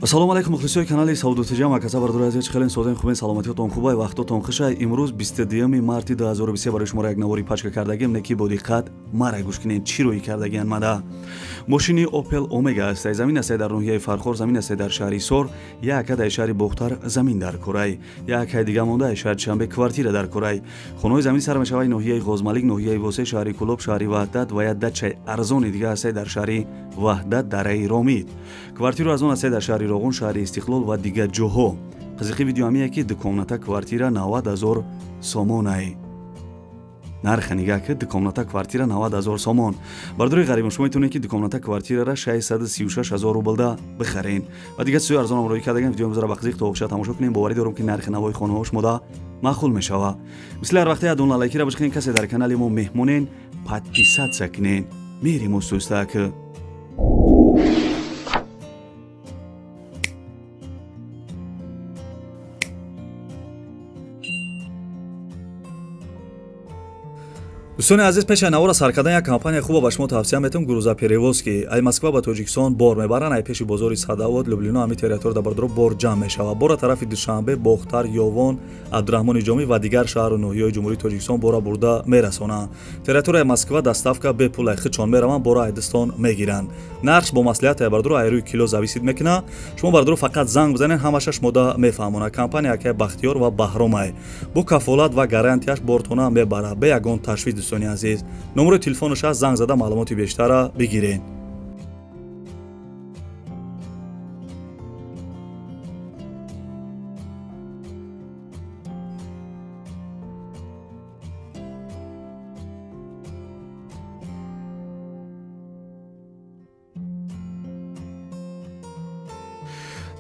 Ассалому алайкум мухлисои канали Савдо ТЖ марказа бардори азиз, хеле содем хубен, саломатиятон хубай, вақтотон хушай. Имрӯз 22 марти 2023 барои шумо як навори пачка кардагим, не ки бо диққат мара гӯш кунед, чӣ рӯй кардагиан мада. Мошини Opel Omega аст, замин аст дар ноҳияи Фархор, замин аст дар шаҳри Ҳисор, як дар шаҳри Бохтар замин дар Курай, як дига монда шаҳри Душанбе квартира дар Курай. Хонаҳои замин сар мешавад ноҳияи Ғозмалик, ноҳияи Восе, шаҳри Кулоб, шаҳри Ваҳдат ва як дачаи арзони дига аст дар шаҳри Ваҳдат, дараи Ромид. Квартира аз он аст дар шаҳри Роғун, шаҳри Истиқлол ва дигар ҷоҳо. Қызиқи видео ҳамие ки дукомната квартира 90 000 сомонай. Нарха нигаҳ ки дукомната квартира 90 000 сомон. Бардори ғарибон, шумо метавонед ки дукомната квартирара 636 000 рублда бихарен. Ва дигар чизҳои арзонам рӯй кардагам, видео имрӯзара ба қизиқ то охиша тамошо кунем. Боварӣ дорам ки нархи навои хонаҳо шумода маъқул мешава. Мисли ҳар вақте ядон лайкира бишкунед, касе дар канали мо меҳмонен, подписаться кунед. Мерим устӯстак. Дӯстони азиз, пеш аз навора сар кардан як компания хуба ба шумо тавсия метавам, грузоперевозки. Ай Москва ба Тоҷикистон бор мебаранд, ай пеши бозори Садовод, Люблино, ҳами территория дар бардоро бор ҷамъ мешавад. Бора тарафи Душанбе, Бохтар, Ёвон, Абдураҳмони Ҷомӣ ва дигар шаҳру ноҳияҳои Ҷумҳурии Тоҷикистон бора бурда мерасонанд. Территорияи Москва доставка бепул, ай худшон мераванд, бора айдистон мегиранд. Нархш бо маслиҳат ай бардоро ай рӯи кило зависит мекунад. Шумо бардоро фақат занг бизанед, ҳамаша шумода мефаҳмонад. Компания акай Бахтиёр ва Баҳромай. Бо кафолат ва гарантияш бортона мебарад, бе ягон ташвиш. Дӯстони азиз, номерои телефонаш аст, занг зада маълумоти бештара бигиред.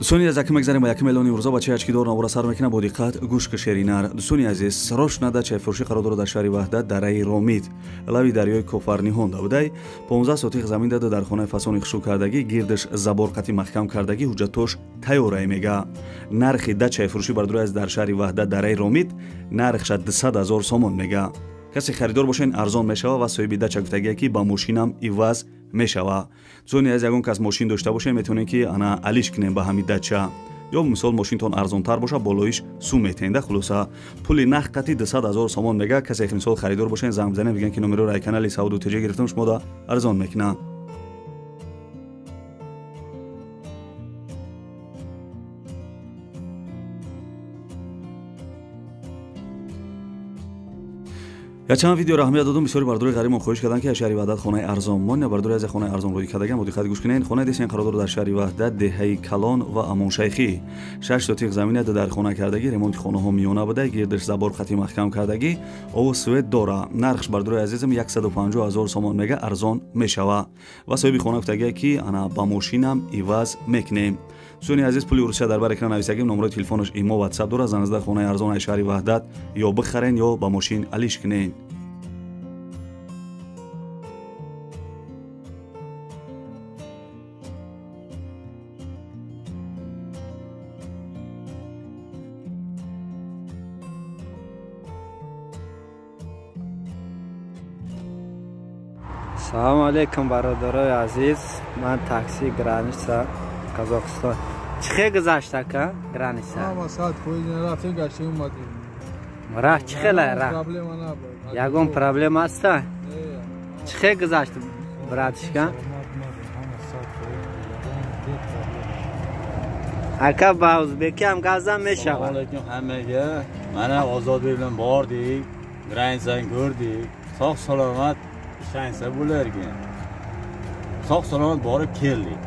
Дӯстони азиз, якм мегзарем ба якм эълони имрӯза. Бачаи ачкидор навора сар мекунад, бо диққат гӯш кашеринар. Дӯстони азиз, срочно дачаи фурӯшӣ қарор дорад дар шаҳри Ваҳдат, дараи Ромид, лави дарёи Кофарниҳон давудай. 15 сотих замин дада дар хонаи фасони хушӯ кардагӣ, гирдаш забор қати маҳкам кардагӣ, ҳуҷҷатош тайёрае мега. Нархи дачаи фурӯшӣ бардори аз дар шаҳри Ваҳдат, дараи Ромид, нархша 200 000 сомон мега. Касе харидор бошен, арзон мешава ва соҳиби дача гуфтагие ки ба мошинам иваз мешава. Дӯстони азиз, ягон кас мошин дошта бошем, метавонем ки ана алиш кунем ба ҳами дача. Ё мисол мошинтон арзонтар боша, болоиш сум метенда. Хулоса пули нах қати 200 000 сомон мега. Касе мисол харидор бошен, занг бизанем, бигӯем ки номероро ай канали Савдо ТЖ гирифтам, шумода арзон мекунам. Якчанд видео раҳмият додум, бисёри бардори ғарибон хоҳиш карданд ки аз шаҳри Ваҳдат хонаи арзон мон. Бардори аз хонаи арзон рӯй кардагам, бо диққат гӯш кунед. Хонаи десен қарор дорад дар шаҳри Ваҳдат, деҳаи Калон ва Амоншайхӣ. 6 сотих замин дар хона кардагӣ, ремонти хонаҳо миёна буда, гирдаш забор қати маҳкам кардагӣ, обу свет дора. Нархш бардори азизам 150 000 сомон мега, арзон мешава. Ва соҳиби хона гуфтагие ки ана ба мошинам иваз мекунем. Дӯстони азиз, пули Русия дар бар экран нависагим, номерои телефонаш имо, ватсап дорад. Занг зада хонаи арзон аз шаҳри Ваҳдат ё бихарен, ё ба мошин алиш кунен. Салому алейкум, бародарои азиз. Ман такси граница Қазоқистон. Чӣ хел гузашт ака граница? Ҳама 100% рафтем, гаштем, омадем. Раҳ чӣ хела раҳ? Проблема набуд. Ягон проблема аста? Чӣ хел гузашт, братишка? Ака ба ӯзбекӣ ҳам гап зан мешавад. Assalomu alaykum hammaga. Mana Ozodbek bilan bordik, границani ko'rdik. Sog' salomat ishlansa bo'lar ekan. Sog' salomat borib keldik.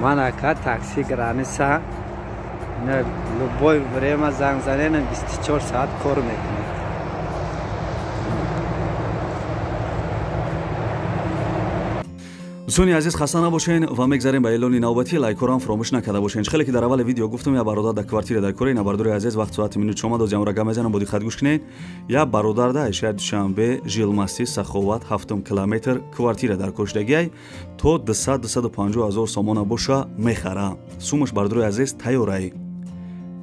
Ман ака такси граница любой время занг занем, 24 соат кор мекунад. Дӯстони азиз, хаста набошен ва мегзарем ба эълони навбатӣ. Лайкҳоро ҳам фаромӯш накарда бошен. Хеле ки дар аввали видео гуфтам, як бародар дар квартира дар Корея. Бародари азиз, вақт соати минут шомад, оз ямра гап мезанам, бо диққат гӯш кунед. Як бародар дар шаҳри Душанбе, Жилмасти, Саховат, 7 километр квартира дар коштагиай то 200-250 ҳазор сомона боша мехара. Сумаш бародари азиз тайёрай.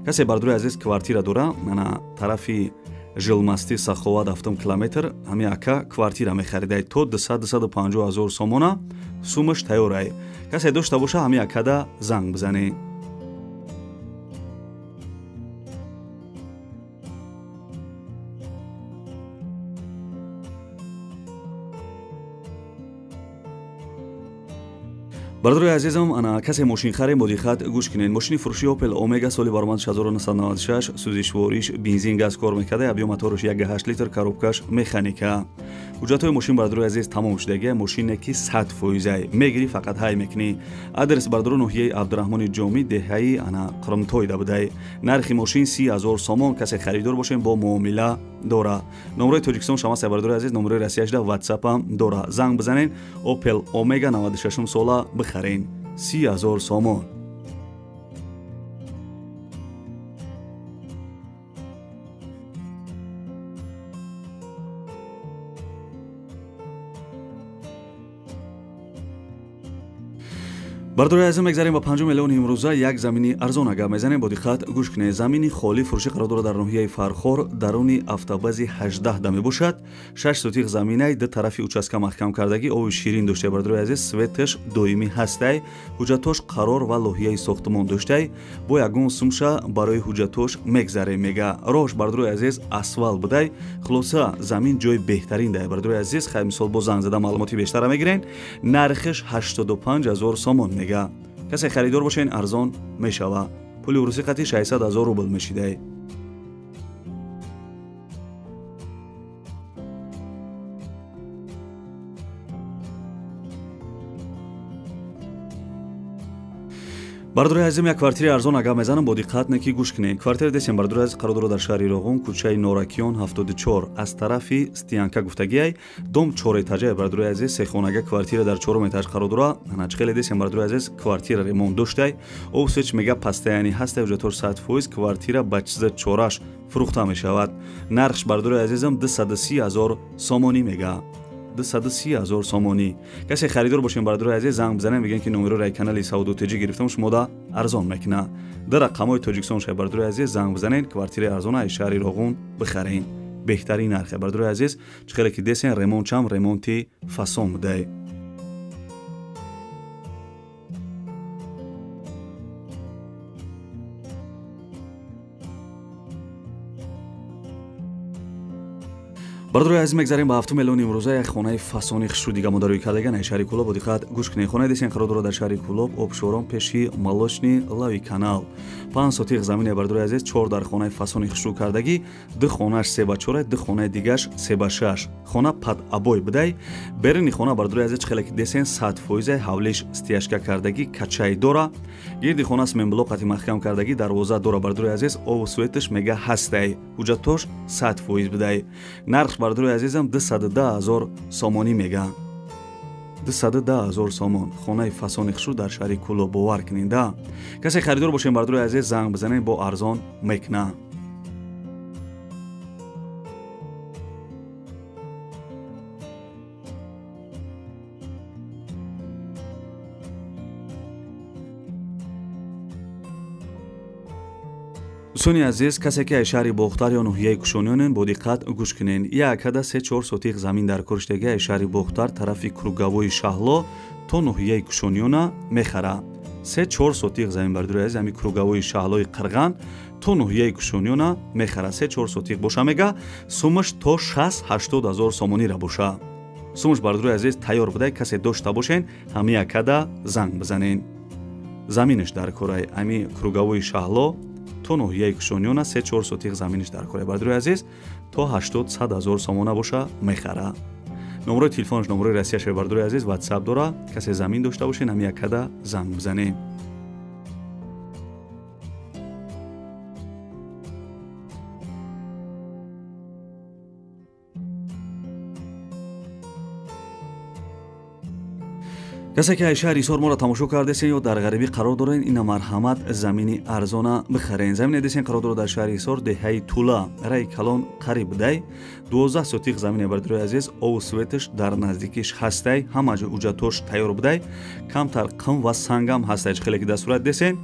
Касе бародари азиз квартира дора, ана тарафи Жилмасти, Саховат, 7 километр, ҳами ака квартира мехаридай то 200-250 ҳазор сомона, сумаш тайёрай. Касе дошта боша ҳами акада занг бизанед. Бародарои азизам, ана касе мошин харем, бо диққат гӯш кунед. Мошини фурӯши Opel Omega соли баромад 1996, сӯзишвориш бензин газ кор мекарда, объём мотораш 1.8 литр, коробкаш механика. Ҳуҷҷатҳои мошин бародарои азиз тамом шудагия, мошине ки 100% мегирӣ, фақат ҳай мекунӣ. Адрес бародаро ноҳияи Абдураҳмони Ҷомӣ, деҳаи ана Қирмтойда будай. Нархи мошин 30,000 сомон, касе харидор бошем бо муомила дора. Номерои Тоҷикистон шамаста бародарои азиз, номерои Россияшда WhatsApp-ам дора. Занг бизанед, Opel Omega 96 сола бихарен. 30,000 сомон. Бародарои азиз, мегзарем ба 5 миллион имрӯза як замини арзон гап мезанем, бо диққат гӯш кунед. Замини холӣ фурӯшӣ қарор дорад дар ноҳияи Фархор, даруни автобази 18 да мебошад. 6 сотиқ заминай, ду тарафи участка маҳкам кардагӣ, оби ширин доштай бародарои азиз, светаш доимӣ ҳастай, ҳуҷҷатош қарор ва лоҳияи сохтмон доштай. Бо ягон сумша барои ҳуҷҷатош мегзарем мега. Роҳш бародарои азиз асфалт будай. Хулоса замин ҷои беҳтарин дай бародарои азиз. Хай мисол бо занг зада маълумоти бештара мегирен. Нархиш 85,000 сомон мега. Касе харидор бошен арзон мешава. Пули урусӣ қати 600,000 рубл мешидай. Бародарои азизам, як квартираи арзон агар мезанам, бо диққат неки гӯш кунед. Квартира десем бародарои азиз қарор дорад дар шаҳри Роғун, кӯчаи Норакиён 74, аз тарафи Стиянка гуфтагиай, дом 4 этажа бародарои азиз, сехонага квартира дар 4 этаж қарор дорад. Ана чӣ хеле десем бародарои азиз, квартира ремонт доштай, офсеч мега пастаяни ҳастай, ҳуҷҷатош 100%, квартира ба чиза чораш фурӯхта мешавад. Нархш бародарои азизам 230,000 сомонӣ мега. 230,000 сомонӣ. Касе харидор бошем бародарои азиз, занг бизанем, мегӯем ки номерои рай канали Савдо ТЖ гирифтам, шумода арзон мекуна. Дар рақамҳои Тоҷикистон шай бародарои азиз, занг бизанед, квартираи арзона аз шаҳри Роғун бихарен. Беҳтарин нархе бародарои азиз, чӣ хеле ки десен ремонт чам ремонти фасон будай. Бародарои азиз, мегзарем ба 7 миллион имрӯза як хонаи фасони хушрӯ дига мо дарӯи кардаган ай шаҳри Кӯлоб, бо диққат гӯш кунед. Хонаи десен қарор дорад дар шаҳри Кӯлоб, обшорон пеши Молочный лави канал. 5 сотиқ замине бародарои азиз, 4 дар хонаи фасони хушрӯ кардагӣ, 2 хонааш 3 ба 4, 2 хонаи дигаш 3 ба 6. Хона пад обой будай. Берини хона бародарои азиз, чӣ хеле ки десен 100% ҳавлиш стяжка кардагӣ, качай дора. Гирди хона сменблок қати маҳкам кардагӣ, дарвоза дора бародарои азиз, обу светаш мега ҳастай. Ҳуҷҷатош 100% будай. Нарх бародарои азизам 210,000 сомонӣ мега. 210,000 сомон. Хонаи фасони хушрӯ дар шаҳри Кӯлоб, бовар кунед. Касе харидор бошем бародарои азиз, занг бизанед, бо арзон мекуна. Дӯстони азиз, касе ки аз шаҳри Бохтар ё ноҳияи Кушониёнен, бо диққат гӯш кунед. Як ҳада 3-4 сотиқ замин дар корштаги аз шаҳри Бохтар тарафи Кругавои Шаҳло то ноҳияи Кушониёна мехара. 3-4 сотиқ замин бародарои азиз, ҳами Кругавои Шаҳлои Қирған то ноҳияи Кушониёна мехара. 3-4 сотиқ боша мега, сумаш то 60-80 ҳазор сомонира боша. Сумаш бародарои азиз тайёр будай, касе дошта бошен, ҳами якада занг бизанен. Заминаш дар корай ҳами Кругавои Шаҳло то ноҳияи Кушониёна 3-4 сотиқ заминиш дар кора бародарои азиз, то 80-100 ҳазор сомона боша мехара. Номерои телефонаш номерои Россия шавад бародарои азиз, WhatsApp дора. Касе замин дошта бошен, ҳами якада занг бизанен. Касе ки аз шаҳри Ҳисор моро тамошо кардесен ё дар ғарибӣ қарор дорен, ина марҳамат замини арзона бихарен. Замини десен қарор дорад дар шаҳри Ҳисор, деҳаи Тула, раи калон қариб будай. 12 сотиқ замине бародарои азиз, обу светаш дар наздикиш ҳастай, ҳама ҷо ҳуҷҷатош тайёр будай, камтар қим ва сангам ҳастай. Чӣ хеле ки дар сурат десен,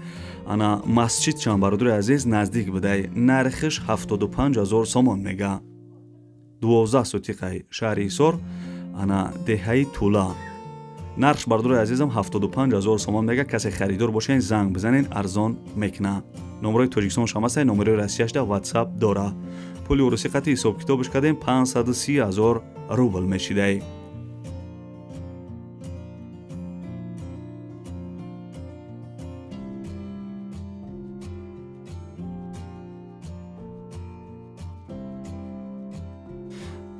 ана масҷид чанд бародарои азиз наздик будай. Нархиш 75,000 сомон мега. 12 сотиқаи шаҳри Ҳисор, ана деҳаи Тула. Нархш бардори азизам 75 000 сомон мега. Касе харидор бошен, занг бизанен, арзон мекуна. Номерои Тоҷикистон шамасай, номерои Россияшда WhatsApp дора. Пули урусӣ қати ҳисобкитобш кардем, 530 000 рубл мешидай.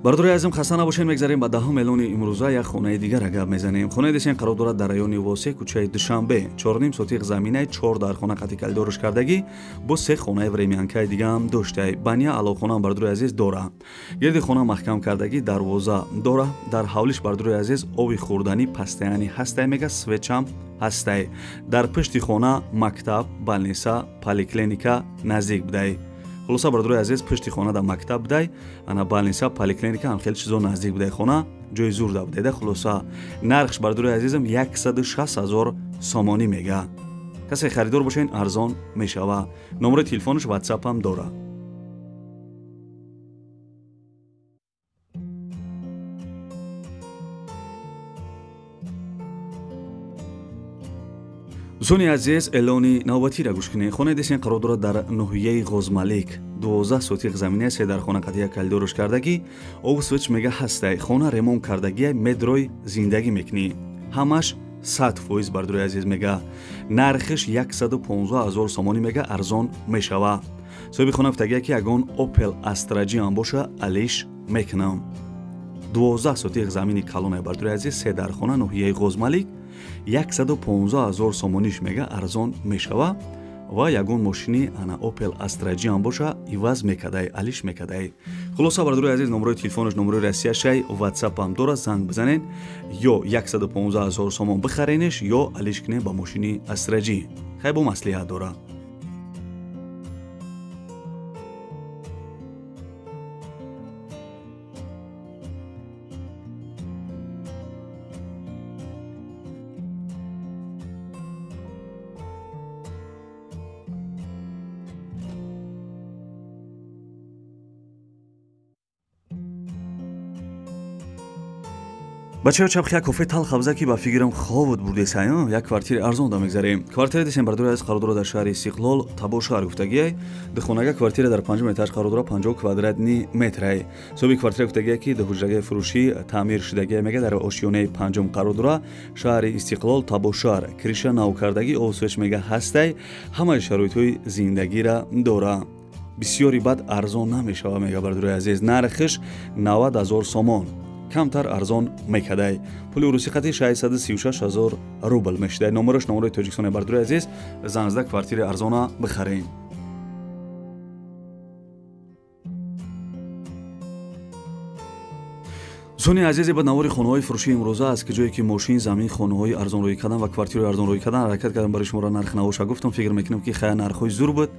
Бардори азим, хаста набошем. Мегзарем ба даҳум эълони имрӯза. Як хонаи дигара гап мезанем. Хонаи десен қарор дорад дар райони Восе, кӯчаи Душанбе. 4,5 сотиқ заминай, чор дархона қати калидорш кардагӣ, бо се хонаи времянкаи дигаам доштай. Баня, аловхонаам, бардори азиз, дора. Гирди хона маҳкам кардагӣ, дарвоза дора. Дар ҳавлиш, бардори азиз, оби хӯрданӣ постоянный ҳастай мега, свечам ҳастай. Дар пушти хона мактаб, больница, поликлиника наздик будай. Хулоса, бародарои азиз, пушти хона дар мактаб будай, ана больница, поликлиника ҳам хеле чизо наздик будай. Хона ҷои зурда будайда. Хулоса, нархш, бародарои азизам, 160 000 сомонӣ мега. Касе харидор бошен, арзон мешава. Номерои телефонаш, ватсапам дора. Дӯстони азиз, эълони навбатиро гӯш кунед. Хонаи десен қарор дорад дар ноҳияи Ғозмалик. 12 сотиқ замина, се дар хона қати як калидорш кардагӣ, обу свеч мега ҳастай. Хона ремонт кардагия, медрой зиндагӣ мекунӣ, ҳамаш 100%, бардори азиз, мега. Нархиш 115 000 сомонӣ мега, арзон мешава. Соҳиби хона гуфтагия, ки ягон Опел Астра Джи ҳам боша, алиш мекунам. 12 сотиқ замини калоне, бардори азиз, се дар хона, ноҳияи Ғозмалик, 115 000 сомониш мега, арзон мешава. Ва ягон мошини ана Опел Астра Джи ҳам боша, иваз мекадай, алиш мекадай. Хулоса, бардори азиз, номерои телефонаш номерои Россияшай, ватсапам дора. Занг бизанед, ё 115 000 сомон бихаренеш, ё алиш кунед ба мошини Астра Джи. Хай, бо маслиҳат дора. Бачаҳо, чапхи як кофе талх абза, ки ба фикрам хобот бурдесай. Як квартири арзон да мегзарем. Квартира десем, бардори аз, қарор дорад дар шаҳри Истиқлол, Табошаҳр гуфтагиай. Духонага квартира дар панҷум этаж қарор дорад, 50 квадратный метрай. Соҳиби квартира гуфтагия, ки дуҳуҷрагаи фурӯшӣ таъмир шудагия мега, дар ошёнаи панҷум қарор дорад, шаҳри Истиқлол, Табошаҳр. Крыша нав кардагӣ, обсӯш мега ҳастай, ҳамаи шароитҳои зиндагира дора. Бисёри бад арзон намешава мега, бардори азиз. Нархиш 90 000 сомон, камтар арзон мекадай. Пули урусӣ қати 636 000 рубл мешидай. Номерош номерои Тоҷикистоне, бардори азиз. Занг зада, квартири арзона бихарем. Дӯстони азизе, ба навори хонаҳои фурӯшии имрӯза аст, ки ҷое ки мошин, замин, хонаҳои арзонрӯӣ кардан ва квартираи арзонрӯӣ кардан ҳаракат кардам. Барои шуморо нарх навоша гуфтам. Фикр мекунам, ки хая нархҳои зур буд.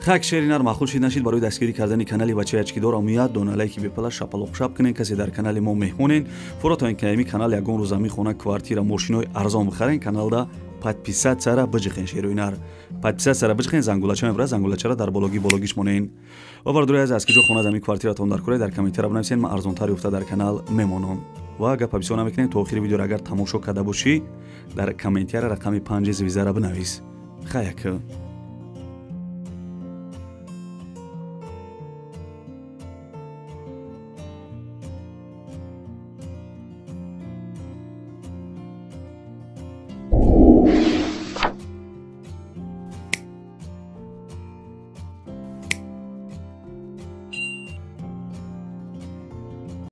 Хак шери нар маъқул шид, нашид, барои дастгирӣ кардани канали бачаи ачкидор амуят дона лайки бепала шапалоқшап кунен. Касе дар канали мо меҳмонен, фуро то ин ки ами канал ягон рӯз замин, хона, квартира, мошинои арзон бихарен, каналда подписаться биҷиқен. Шерои нар подписаться биҷиқен, зангулача мебара, зангулачара дар бологи бологиш монен. Ва бардори аз киҷо хона, замин, квартиратон дар куре, дар комментара бинависен, ман арзонтар ёфта дар канал мемонам. Ва гапа бисёр намекунем. То охири видеоро агар тамошо карда бошӣ, дар комментияра рақами панҷи звездара бинавис. Хаяк.